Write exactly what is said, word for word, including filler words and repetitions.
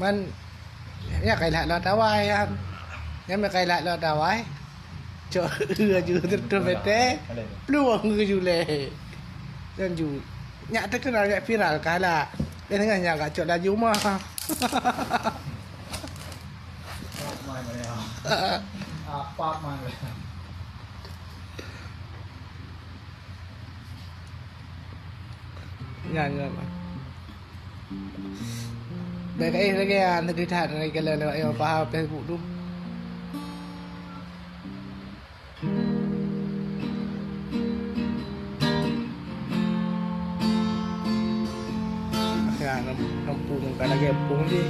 Man, nyan ka ilak lôn tawai nyan. Nyan meuka ilak lôn tawai. Cok laju terus bete. Plueng keu julée. Dan ju. Nyak terkenal, nyak viral kala. Dan dengan nyak ka cok laju mah. Apa man? Nyan, nyan. Baik, eh, lagi, ah, nanti that, lagi kalau lewat yang faham Facebook tu. Ya, nam-, nampung, bukan lagi nampung je.